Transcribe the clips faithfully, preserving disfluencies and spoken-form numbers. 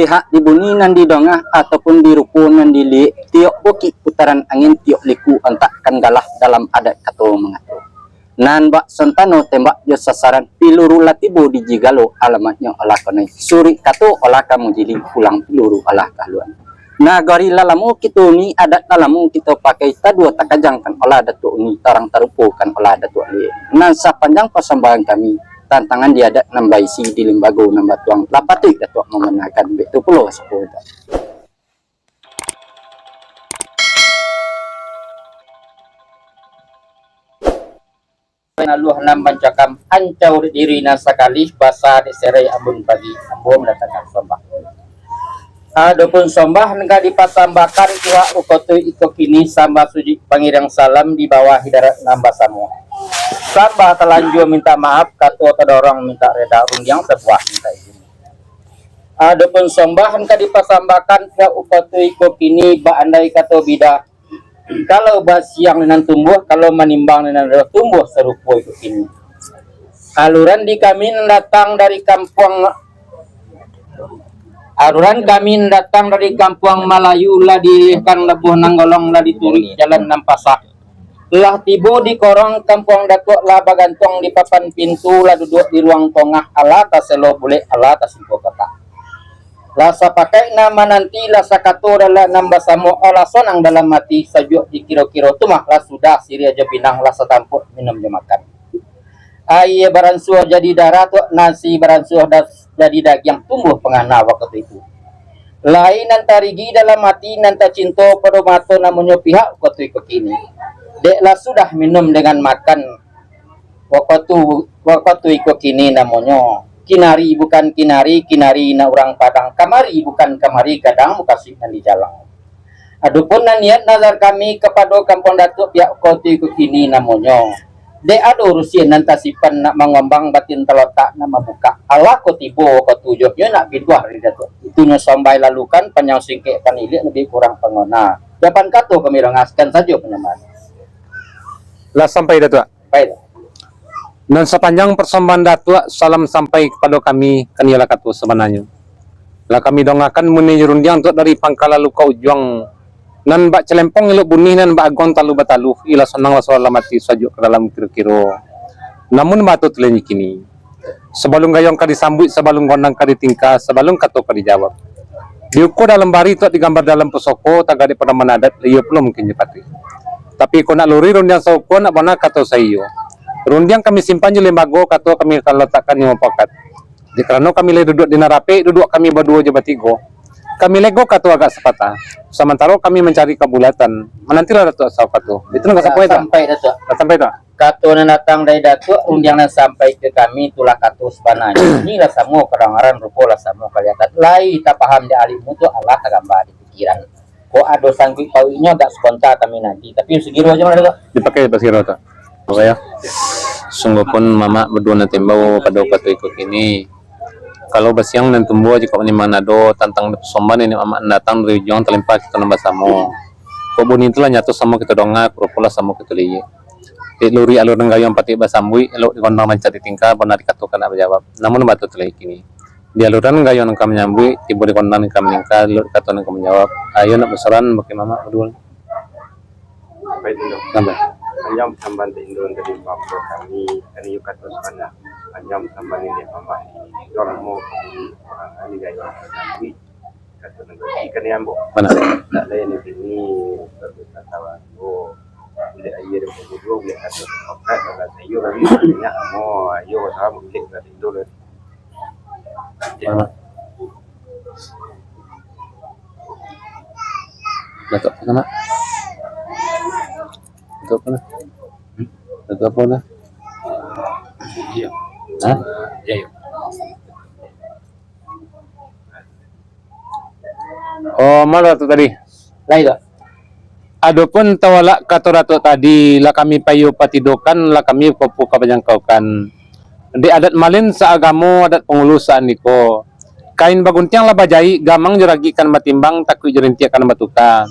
Pihak di bunyi nan didonga ataupun di rupo nan diliek, tiok bukik putaran angin, tiok liku antak kan galah dalam adat kato mangato. Nan bak santano tembak jo sasaran, piluru lah tibo di jigalo, alamatnyo alah konoi. Suruik kato alah ka mujili, pulang piluru alah ka haluan. Nagari lah lamo kito uni, adat lah lamo kito pakai, taduo takajangkan alah Datuak Uni, tarang tarupokan alah Datuak Liek. Nan sapanjang pasambahan kami, tantangan di adat nan baisi, di limbago nan batuang, lah patuik Datuak mamanakan, baitu pulo sapo. Naluah nan mancakam, ancau dek diri nan sakalih, basa dek serai ambun pagi, ambo mandatangkan sombah. Adopun sombah nan ka dipasambahkan pihak ukotu iko kini, sambah sujuik pangiriang salam di bawah hadarat nan basamo. Sambah talanjua mintak maaf, kato tadorong mintak reda, rundiang sabuah mintak izin. Adopun sombah nan ka dipasambahkan pihak ukotu iko kini, baandai kato bida, kalau basiang nan tumbuah, kalau manimbang nan ado tumbuah sarupo iko kini. Aluran di kami nan datang dari kampuang, aluran kami nan datang dari kampuang Malayu, lah diilihkan labuah nan golong, lah dituruik jalan nan pasak. Lah tibo di korong kampuang Datuak, lah bagantuang di papan pintu, lah duduak di ruang tongah, alah taselo bulek, alah tasimpua kotak. Lah sapakaik nan mananti, lah sakato dalam nan basamo, alah sonang dalam ati, sajuak di kiro-kiro tu mah, lah sudah siriah jo pinang, lah satampuak minum jo makan. Aia baransuah jadi darah tu, nasi baransuah das-, jadi dagiang, tumbuah pangana wakatu itu. Lai nan tarigi dalam ati, nan tacinto pado mato, namonyo pihak wakatu iko kini. Dek lah sudah minum dengan makan, wakatu, wakatu iko kini namonyo. Kinari bukan kinari, kinari nak urang Padang, kamari bukan kamari, gadang mukasuik nan dijalang. Adopun nan niat nazar kami kapado Kampuang Datuak pihak wakatu iko kini namonyo, dek ado rusin nan tasipan nak mangombang, batin talotak nak mambukak, alah ko tibo wakatu jo nyo nak pituah dari Datuak. Itunyo sambai lalukan, panjang singkek paniliak, labiah kurang pangona. Jawaban kato kami rongaskan sajo panyambahan. Lah sampai, Datuak? Baik. Nan sapanjang parsambahan Datuak salam sampai kapado kami, kan iyolah kato sabananyo. Lah kami dongakan bunyi rundiang tu dari pangka lalu ka ujuang, nan bak calempong elok bunih, nan bak aguang talu batalu, iyolah sonang lah salam ati, sajuak ka dalam kiro-kiro. Namun batua tu lai kini. Sabalun gayuang ka disambuik, sabalun gondang ka ditingka, sabalun kato ka dijawab. Diukua dalam bari tu, digambar dalam pusako, tagak di padaman adat, iyo pulo mungkin jo patuik. Tapi kok nak luruih rundiang saukua, nak bana kato saiyo. Rundiang kami simpan jo limbago, kato kami akan latakkan di mupakat. Dek karano kami lai duduak di nan rapek, duduak kami baduo jo batigo. Kami lego kato agak sapatah. Samantaro kami mancari kabulatan, manantilah Datuak saukua tu. Itu nan ka sampai tu. Sampai, Datuak. Ka sampai tu. Kato nan datang dari Datuak, rundiang nan sampai ka kami, itulah kato sabananyo. Iko lah samo kadangaran, rupo lah samo kalihatan. Lai tapaham dek alim tu, alah tagambang di pikiran. Kok ado sangguik pauiknyo, agak sagonta kami nanti. Tapi sagiro ajo mah, Datuak. Dipakai pas sagiro tu. Oke, yo. Sungguahpun mamak baduo nan taimbau pado wakatu iko kini. Kalau basiang nan tumbuah, jikok manimbang nan ado, tantang pasambahan niniak mamak nan datang dari ujuang, talimpa kito nan basamo. Kok bunyi tu lah nyato samo kito donga, rupo lah samo kito liek. Dek luruih alun gayuang patuik basambuik, elok digondang rancak ditingka, bana dikatokan nak bajawab. Namun batua tu lai kini. Di aluran gayuang nan ka manyambuik, tibo di gondang nan ka maningka, elok dikato nan ka manjawab. Ayo nak basaran, bakeh mamak baduo. Baik, Indo. Sampai. Panjang pasambahan Indo dari bapa kami, kami yuk kato sabananyo. Panjang pasambahan niniak mamak, Indo lamo kami urang kami gayuang nan ka manyambuik. Kato nan ka manyambuik ambo. Mana? Nak lain di sini, tapi tak tahu ambo. Bulik aia di pukul duo, bulik aia di pukul ampat, kalau sayur kami banyak, ambo, ayo, sama bulik ka Indo lah. Mana? Datuk apa nama? Datuk apa lah? Hmm? Datuk apa lah? Iya. Hah? Iya, iya. Oh, ma Datuk tadi? Lai, Dok. Adopun tawalak kato Datuk tadi, lah kami payo patidokan, lah kami papu ka pajangkaukan. Dek adat malin saagamo, adat pangulu saandiko. Kain baguntiang lah bajaik, gamang jo ragik kan batimbang, takuik jo rintiak kan batuka.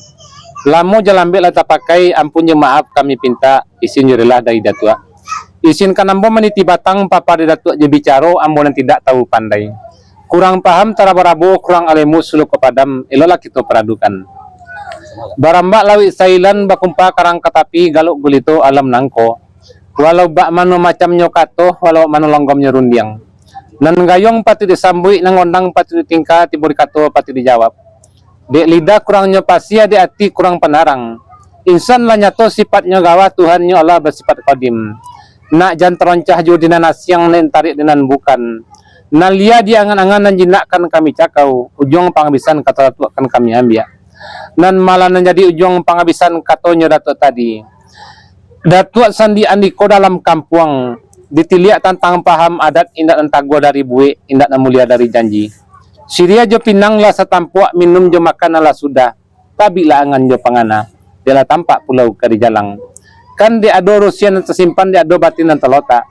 Lamo jo lambek lah tapakai, ampun jo maaf kami pintak, isin jo rilah dari Datuak. Isinkan ambo maniti batang, papa di Datuak jo bicaro, ambo nan tidak tahu pandai. Kurang paham tarabo-rabo, kurang alemu suluah kok padam, eloklah kito paradukan. Barambak lauik sailan, bakumpa karang ka tapi, galok gulito alam nangko. Walau bak mano macamnyo kato, walau bak mano longgomnyo rundiang. Nan gayuang patuik disambuik, nan gondang patuik ditingka, tibo di kato patuik dijawab. Dek lidah kurangnyo pasiah, dek ati kurang panarang. Insan lah nyato sipatnyo gawah, Tuhannyo Allah basipat kodim. Nak jan taroncah juo di nan asiang, nak tariak di nan bukan. Nan lia diangan-angan, nan jinak kan kami cakau, ujuang pangabisan kato Datuak kan kami ambiak. Nan malah nan jadi ujuang pangabisan katonyo Datuak tadi. Datuak sandi andiko dalam kampuang, ditiliak tantang paham adat, indak nan taguah dari buek, indak nan mulia dari janji. Siriah jo pinang lah satampuak, minum jo makan lah sudah, tabiklah angan jo pangana, bialah tampak pulau ka dijalang. Kan dek ado rusia nan tasimpan, dek ado batin nan talotak.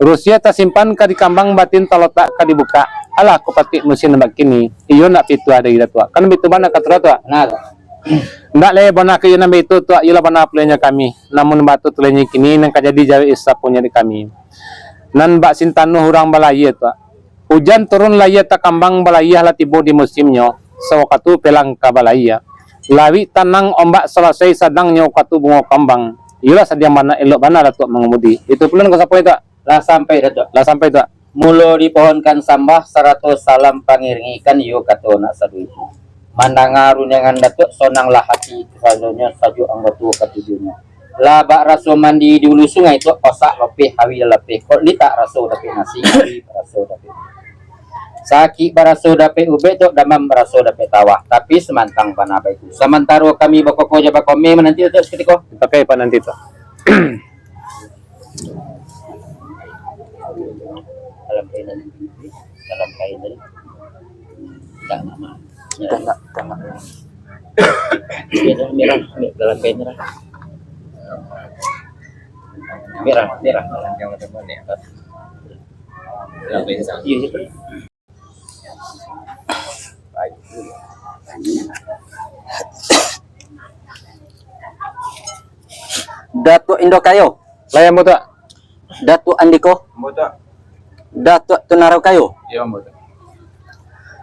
Rusia tasimpan ka dikambang, batin talotak ka dibukak. Alah, kok patik musim nan bakini, iyo nak pituah dari Datuak. Kan bitu bana kato Datuak? Nah, Ndak lai bana ka iyo nan baitu, Tuak, iyolah bana pulo nyo kami. Namun batu tulenyo kini nan ka jadi jawek sapunyo di kami. Nan bak sintanuh urang balayia, Tuak. Ujan turun layia takambang, balayia lah tibo di musimnyo, sawakatu pelang ka balayia. Lawik tanang ombak salasai, sadangnyo wakatu bungo kambang. Iyolah sadiang bana, elok bana Datuak mangamudi. Itu pulo nan ka sapunyo, Tuak. Lah sampai, Datuak. Lah sampai, Tuak. Mulo dipohonkan sambah sarato salam pangiringi, kan iyo kato nak saduitu. Mandanga rundiangan Datuak, sonanglah hati sadonyo, sajuak anggoto katujuhnyo. Lah bak raso mandi di ulu sungai tu, osak lopeh, hawi lah lapeh, kok litak raso dapek nasi, hawi raso dapek. Sakik baraso dapek ubek tu, damam baraso dapek tawah, tapi samantang panah baitu. Samantaro kami bakoko jo bakomeh mananti Datuak sakutiko. Pakai pananti tu. Dalam kain tadi. Dalam kain tadi. Tak nak, Mak. Tak nak, tak nak. Dia dah merah, dalam kain merah. Merah, merah. Dalam kain merah. Dalam kain merah. Iya, iya. Datuak Indo Kayo. Lai ambo, Tuak. Datuak Andiko. Ambo, Tuak. Datuak Tunaro Kayo. Iyo, ambo, Tuak.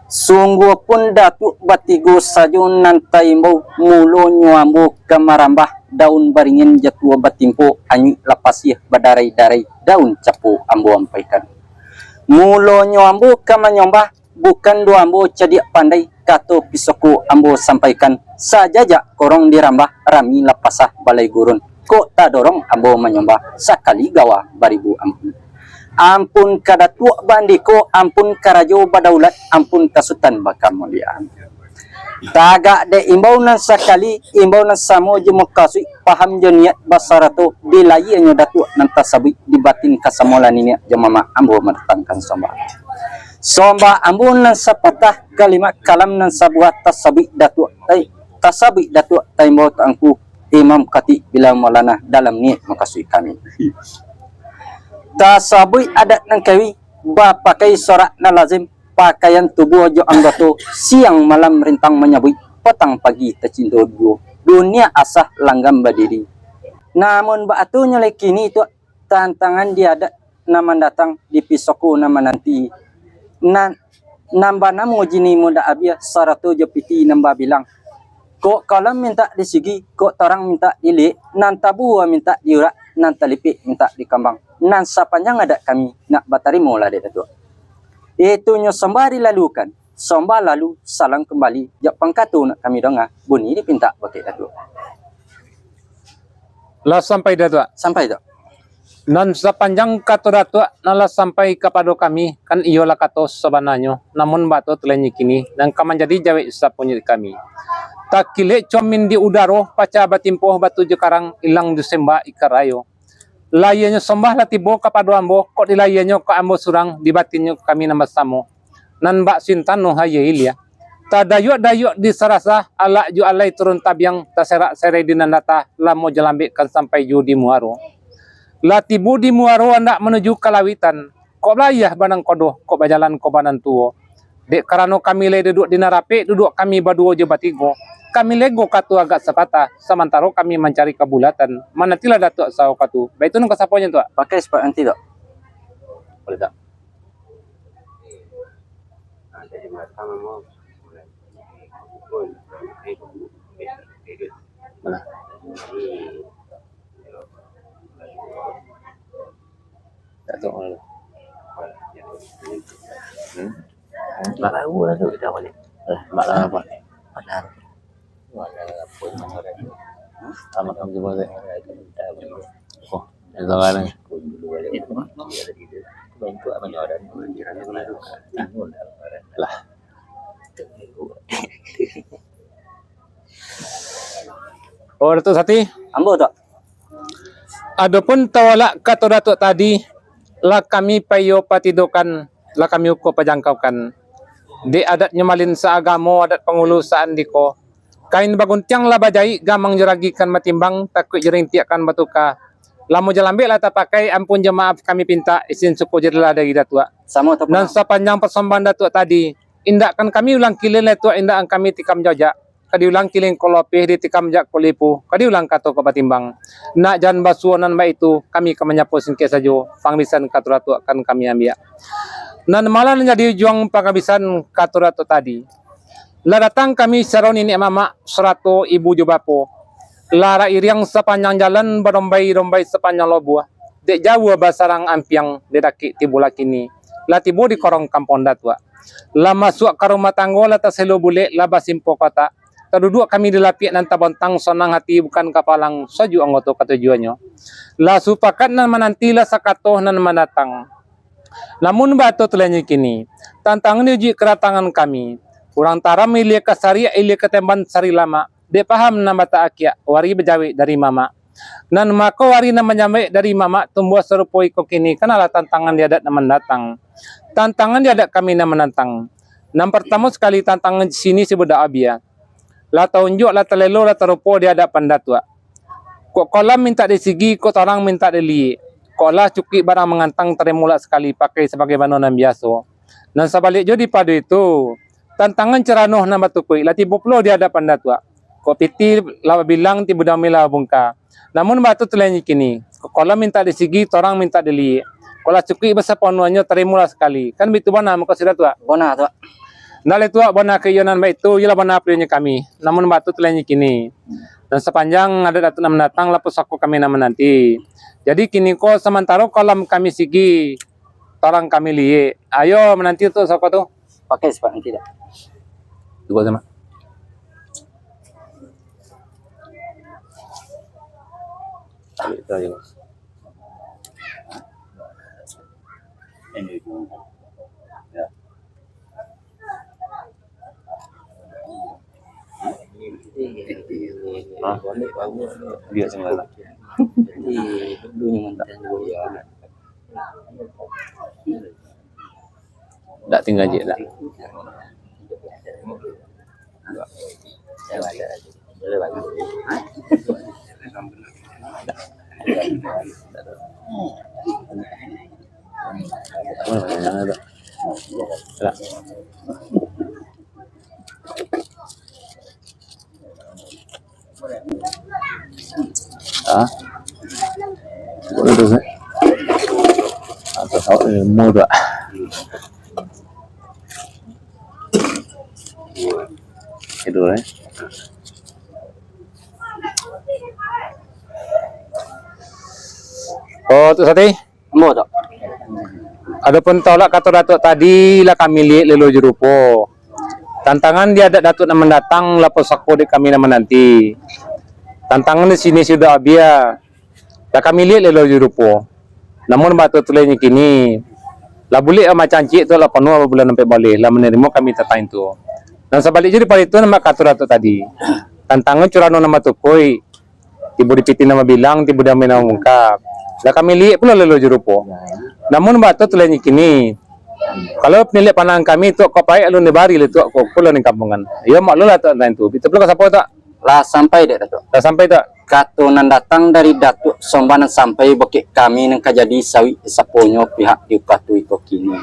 Sungguahpun Datuak batigo sajo nan taimbau, mulonyo ambo ka marambah, daun baringin jatuah batimpo, anyuik lapasiah badarai-darai, daun capo ambo ampaikan. Mulonyo ambo ka manyombah, bukan doh ambo cadiak pandai, kato pisoko ambo sampaikan, sajajak korong dirambah, rami lapasah balai gurun, kok tadorong ambo manyombah, sakali gawa baribu ampun. Ampun ka Datuak Bandiko, ampun karajo badaulat, ampun ka Sutan bakamuliaan. Tagak dek imbau nan sakali, imbau nan samo jo mukasuik, paham jo niat basarato, di layianyo Datuak nan tasabuik, di batin ka samolah niniak jo mamak ambo mandatangkan sombah. Sombah ambo nan sapatah kalimat, kalam nan sabuah tasabuik Datuak, eh, tasabuik Datuak taimbau Tuangku Imam Khatib Bilal Maulana dalam niat mukasuik kami. Tasabuik adat nan kawi, bapakai sorak nan lazim, pakaian tubuah jo anggoto, siang malam rintang manyabuik, patang pagi tacinto duo, dunia asah langgam badiri. Namun baatunyo lai kini tu, tantangan di adat nan mandatang, di pisoko nan mananti, nan, nan banamo jini mudah abiah, sarato jo piti nan babilang. Kok kalam mintak disigi, kok tarang mintak diliek, nan tabuah mintak diurak, nan talipek mintak dikambang, nan sapanjang adat kami nak batarimo lah dek Datuak. Itunyo sombah dilalukan, sombah lalu salam kambali, jak pangkato nak kami donga, bunyi dipintak bakeh Datuak. Lah sampai Datuak? Sampai, Tuak. Nan sapanjang kato Datuak nan lah sampai kapado kami, kan iyolah kato sabananyo, namun baato tulenyo kini, nan ka manjadi jawek sapunyo di kami. Takilek comin di udaro, pacah batimpo batu jo karang, ilang disembah ikan rayo. Layianyo sombah lah tibo kapado ambo, kok di layianyo ka ambo surang, di batinnyo ka kami nan basamo. Nan bak sintano aia ilia. Tadayuak-dayuak di sarasah, alak jo alai turun tabiang, taserak-serai di nan data, lamo jo lambek kan sampai juo di muaro. Lah tibo di muaro andak manuju ka lawitan, kok balayia banang kodoh, kok bajalan ko banang tuo. Dek karano kami lai duduak di nan rapek, duduak kami baduo jo batigo, kami lego kato agak sapatah, samantaro kami mancari kabulatan, manantilah Datuak sawakatu. Baitu nan kasaponyo, Tuak. Pakai sapak nanti, Tuak. Boleh tak? Nah, Mana? Tak tahu mana. Hmm? Mak. Baru lah tu kita balik. Eh, mak lah apa? Padahal. Selamat pagi, Bos. Oh, itu mana? Lah. Oh, Datuak Sati. Ambo, Tuak. Adopun tawalak kato Datuak tadi, lah kami paiyo patidokan, lah kami uko pajangkaukan. Dek adat nyo malin saagamo, adat pangulu saandiko. Kain baguntiang lah bajaik, gamang jo ragi kan batimbang, takuik jo rintiak kan batuka. Lamo jo lambek lah tapakai, ampun jo maaf kami pintak, isin suko jo rila dari Datuak. Samo tu. Nan sapanjang pasambahan Datuak tadi, indak kan kami ulang kilin lai Tuak, indak kan kami tikam jojak. Ka diulang kilin kok lopeh, ditikam jak kok lipu, ka diulang kato kok batimbang. Nak jan basuo nan baitu, kami ka manyapo singkek sajo, pangabisan kato Datuak kan kami ambiak. Nan malah nan jadi ujuang pangabisan kato Datuak tadi. Lah datang kami saro niniak mamak, sarato ibu jo bapo. Lah rak iriang sapanjang jalan, barombai-rombai sapanjang lobuah. Dek jauah basarang ampiang, dek dakek tibo lah kini. Lah tibo di korong kampuang Datuak. Lah masuak ka rumah tanggo, lah taselo bulek, lah basimpo kotak. Taduduak kami di lapiak nan tabontang, sonang hati bukan kapalang, sajuak anggoto katujuannyo. Lah supakat nan mananti, lah sakato nan mandatang. Namun baato tulianyo kini, tantangan diuji kadatangan kami. Urang taram ilia ka sariak, ilia ka temban sari lamak, dek paham nan bataakiak, wari bajawek dari mamak. Nan mako wari nan manyambek dari mamak tumbuah sarupo iko kini, kanalah tantangan di adat nan mandatang. Tantangan di adat kami nan manantang. Nan partamo sakali tantangan di sini si budak abia. Lah taunjuak, lah talelo, lah tarupo di adat pandatuak. Kok kolam mintak di sigi, kok torang mintak di liek. Kok lah cukuik barang mangantang, tarimo lah sakali pakai sabagai bano nan biaso. Nan sabaliak jo dipado itu, tantangan caranoh nan batukuik lah tibo pulo di adat pandatuak. Kok pitih lah babilang, tibo dami lah babungka. Namun baato tulianyo kini, kok kolam mintak di sigi, torang mintak di liek. Kok lah cukuik basaponuahnyo, tarimo lah sakali. Kan bitu bana mukasuik Datuak? Bona, Tuak. Ndak lai Tuak, bona kaiyonan baitu, iyolah bona piliannyo kami. Namun baato tulianyo kini. Dan sapanjang adat Datuak nan mandatang, lah pusako kami nan mananti. Jadi kini ko samantaro kolam kami sigi, torang kami liek. Ayo mananti untuak sako tu. Pakai sipak nanti dah. Cuba sama. Ambil tu aja, Mas. Ini. Ya. Hah? Dia sendiri. Dak tingga jek dak. Ah. Boleh tu, Zek. Atau tahu ilmu tu. Itu, eh. Oh, tu Sati. Ambo tu. Adopun tolak kato Datuak tadi, lah kami liek lelo jo rupo. Tantangan di adat Datuak nan mandatang, lah pusako dek kami nan mananti. Tantangan di sini sudah abia, lah kami liek lelo jo rupo. Namun baato tulianyo kini, lah bulek macam ciek tu, lah panuah bulan ampek baleh, lah manarimo kami tantang itu. Nan sabaliak jo dipado itu, nan bak kato Datuak tadi. Tantangan carano nan batukuik, tibo di pitih nan babilang, tibo di ameh nan mamungka. Lah kami liek pulo lelo jo rupo. Namun baato tulianyo kini, kalau paniliak pandangan kami tu, kok paik alun dibari lah tu, kok pulo ning kampungan. Iyo, maklum lah tu, lain tu. Itu pulo ka sapo tu? Lah sampai dek Datuak? Lah sampai tu. Kato nan datang dari Datuak Somba nan sampai bakeh kami nan ka jadi sawik saponyo pihak di wakatu iko kini.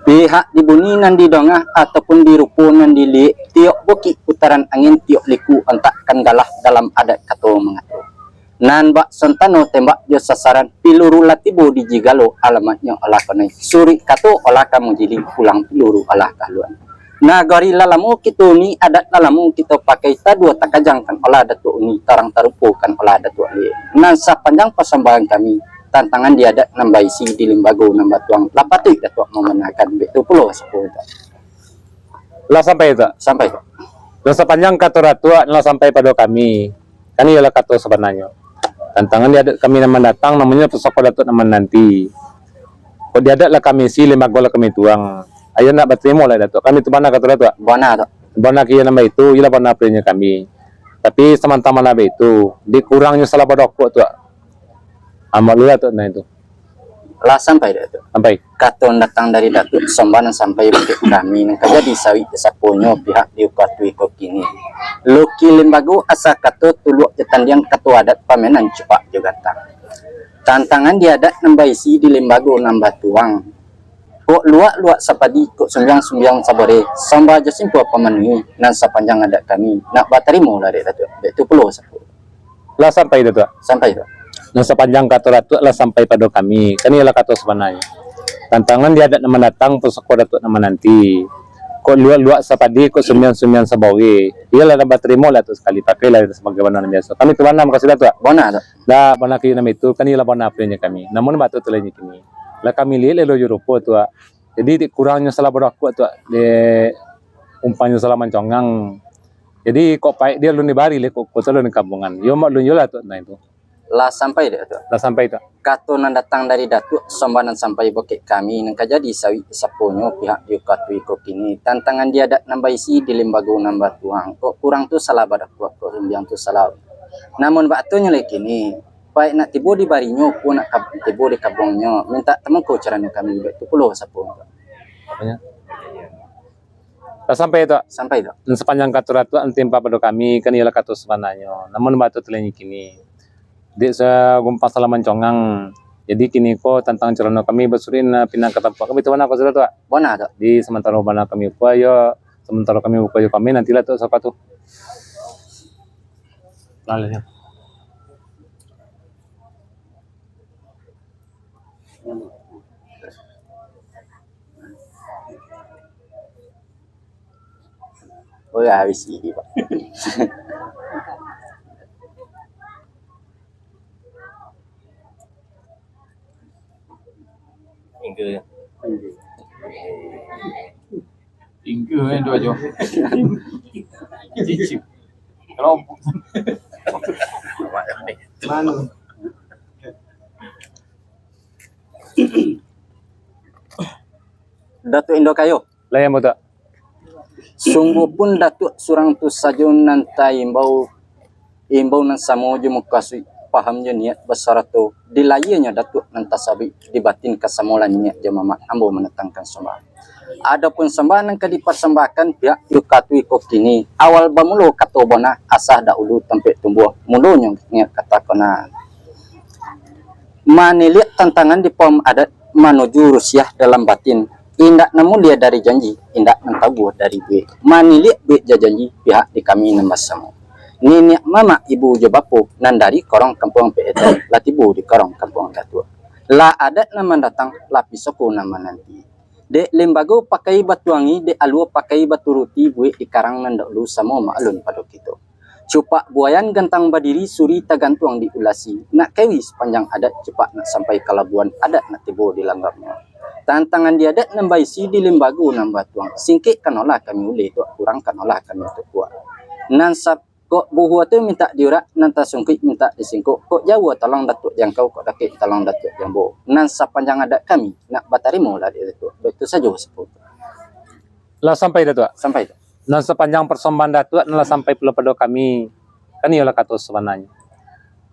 Pihak di buni nan didonga ataupun di rupo nan diliek, tiok bukik putaran angin, tiok liku ontak kan galah dalam adat kato mangato. Nan bak santano tembak jo sasaran, piluru lah tibo di jigalo, alamatnyo alah kanai. Suruik kato alah ka mujiling, pulang piluru alah ka haluan. Nagari lah lamo kito uni, adat lah lamo kito pakai, taduo takajangkan olah Datuak Uni, tarang tarupokan olah Datuak Lie. Nan sapanjang pasambahan kami, tantangan di adat nan baisi, di limbago nan batuang, lah patuik Datuak mamanakan, baitu pulo sapulo. Lah sampai tu? Sampai tu. Lah sapanjang kato Datuak, lah sampai pado kami. Kan iyolah kato sabananyo. Tantangan di adat kami nan mandatang, namonyo pusako Datuak nan mananti. Kok di adat lah kami isi, limbago lah kami tuang. Ayo nak batarimo lah Datuak. Kan itu bana kato Datuak? Bana tu. Bana kiro nan baitu, iyolah bana pilinyo kami. Tapi samantang bana baitu, dek kurangnyo salah badokok tu. Amak lu lah tu, nah itu. Lah sampai Datuak? Sampai. Kato nan datang dari Datuak, sambah nan sampai bakeh kami, nan ka jadi sawik saponyo pihak di ukatu iko kini. Luki limbago asa kato, tuluak jo tandiang, kato adat pamenan cupak jo gantang. Tantangan di adat nan baisi, di limbago nan batuang. Kok luak-luak sapadi, kok sumbiang-sumbiang saboreh, sambah jo simpua pamanuhi, nan sapanjang adat kami, nak batarimo lah dek Datuak, dek tu pulo sapo. Lah sampai Datuak? Sampai tu. Nan sapanjang kato Datuak lah sampai pado kami, kan iyolah kato sabananyo. Tantangan di adat nan mandatang, pusako Datuak nan mananti. Kok luak-luak sapadi, kok sumbiang-sumbiang saboreh, iyolah nak batarimo lah tu sakali, pakailah sabagaimano nan biaso. Kami tu bana makasuik Datuak. Bana tu. Lah, bana kiro nan itu, kan iyolah bana pilinyo kami. Namun batu tu lah kini. Lah kami liek lelo jo rupo tu, ah. Jadi, dek kurangnyo salah badokok tu, ah. Dek umpanyo salah mancongang. Jadi, kok paik di alun dibari leh, kok kuto alun dikambuangan. Yo, maklum yo lah tu, nah itu. Lah sampai dek tu? Lah sampai tu. Kato nan datang dari Datuak, sambah nan sampai bakeh kami, nan ka jadi sawik saponyo pihak di ukatu iko kini. Tantangan di adat nan baisi, di limbago nan batuang. Kok kurang tu salah badokok, kok sumbiang tu salah. Namun bakatonyo lai kini, paik nak tibo di barinyo, puang nak kab-, tibo di kabuangnyo, mintak tamangko caranyo kami, baitu pulo sapo. Aponyo? Lah sampai tu? Sampai tu. Nan sapanjang kato Datuak nan timpa pado kami, kan iyolah kato sabananyo. Namun batu tu lah kini. Dek sagumpang salah mancongang. Jadi kini ko tantang carano kami basurin, ah, pinang ka tampuak kami tu bana ko sudah tu, ah? Bana tu. Di samantaro bana kami buka, yo, samantaro kami buka yo kami, nantilah tu sapa tu. Laleh. Oh ya, habis ini, Pak. Tinggal ya. Tinggal eh, dua jam. Cicip. Kalau Manu. Datuak Indo Kayo. Layan, Datuak. Sungguahpun Datuak surang tu sajo nan taimbau, imbau nan samo jo mukasuik, paham jo niat basarato, di lahianyo Datuak nan tasabuik, di batin ka samolah niat jo mamak ambo mandatangkan sambah. Adopun sambah nan ka dipasambahkan pihak ukatu iko kini, awal bamulo kato bona, asa dahulu tampek tumbuah, mulonyo niat katakonan. Maniliak tantangan di paham adat, manuju rusiah dalam batin, indak nan mulia dari janji, indak nan tabuah dari buek. Maniliak buek jo janji pihak di kami nan basamo. Niniak mamak ibu jo bapo nan dari korong kampuang P E T lah tibo di korong kampuang Datuak. Lah adat nan mandatang, lah pisoko nan mananti. Dek limbago pakai batuangi, dek alua pakai baturuti, buek dikarang nan dahulu samo maklum pado kito. Cupak buayan gantang badiri, suri tagantuang di ulasi, nak kewi sapanjang adat, cupak nak sampai ka labuan, adat nak tibo di langgapnyo. Tantangan di adat nan baisi, di limbago nan batuang, singkek kanolah kami uleh tu, kurang kanolah kami tukuak. Nan sa-, kok buhua tu mintak diurak, nan tasungkuik mintak disingkok, kok jauah tolong Datuak jangkau, kok dakek tolong Datuak jambo. Nan sapanjang adat kami, nak batarimo lah dek Datuak. Baitu sajo sapo. Lah sampai Datuak? Sampai tu. Nan sapanjang pasambahan Datuak, nan lah sampai pulo pado kami, kan iyolah kato sabananyo.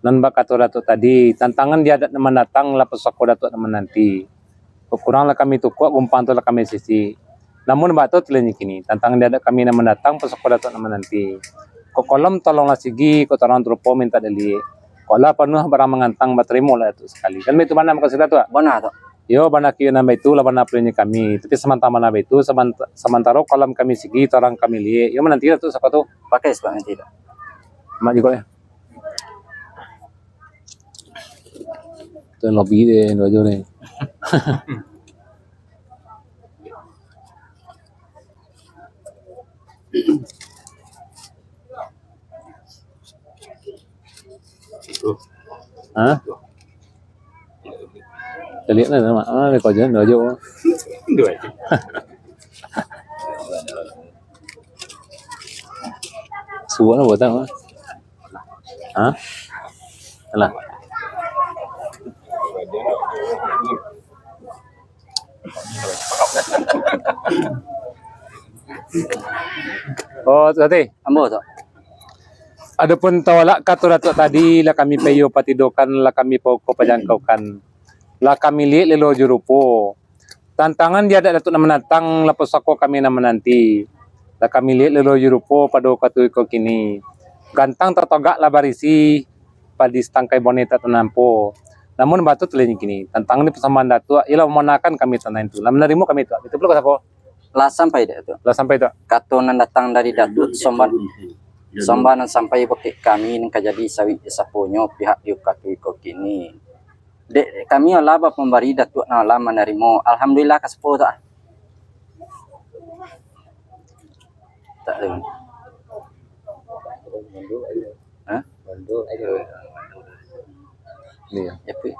Nan bak kato Datuak tadi, tantangan di adat nan mandatang, lah pusako Datuak nan mananti. Kok kurang lah kami tukuak, gumpang tu lah kami sisi. Namun bak tu talian kini, tantangan di adat kami nan mandatang, pusako Datuak nan mananti. Kok kolom tolonglah sigi, kok tarang tarupo mintak diliek. Kok lah panuah barang mangantang, batarimo lah Datuak sakali. Kan baitu bana mukasuik Datuak? Bana tu. Yo, bana kiro nan baitu lah bana pilinyo kami. Tapi samantang bana baitu, samant-, samantaro kolom kami sigi, tarang kami liek. Yo, mananti lah tu, sapa tu? Pakai sabab nanti tu. Mak jikok ya. Tu lobi deh, dua jo deh. Ha? Kita lihat lah, mak. Ah, dia kau jangan, dia aja. Suruh lah, buat apa? Ha? Alah. Oh, Tuati. Ambo tu. Adopun tawalak kato Datuak tadi, lah kami payo patidokan, lah kami pauko pajangkaukan, lah kami liek lelo jo rupo. Tantangan di adat Datuak nan manantang, lah pusako kami nan mananti. Lah kami liek lelo jo rupo pado wakatu iko kini. Gantang tatogak lah barisi, padi satangkai boneh tak tanampo. Namun batua tu lah kini, tantangan di pasambahan Datuak, iyolah mamanakan kami tanang tu. Lah manarimo kami tu. Itu pulo ka sapo? Lah sampai dek tu. Lah sampai tu. Kato nan datang dari Datuak, sombah, sombah nan sampai bakeh kami, nan ka jadi sawik di saponyo pihak di wakatu iko kini. Dek kami alah bapambari, Datuak nan alah manarimo. Alhamdulillah ka sapo tu. Tak tahu. Ha? Iya. Ya, Pi.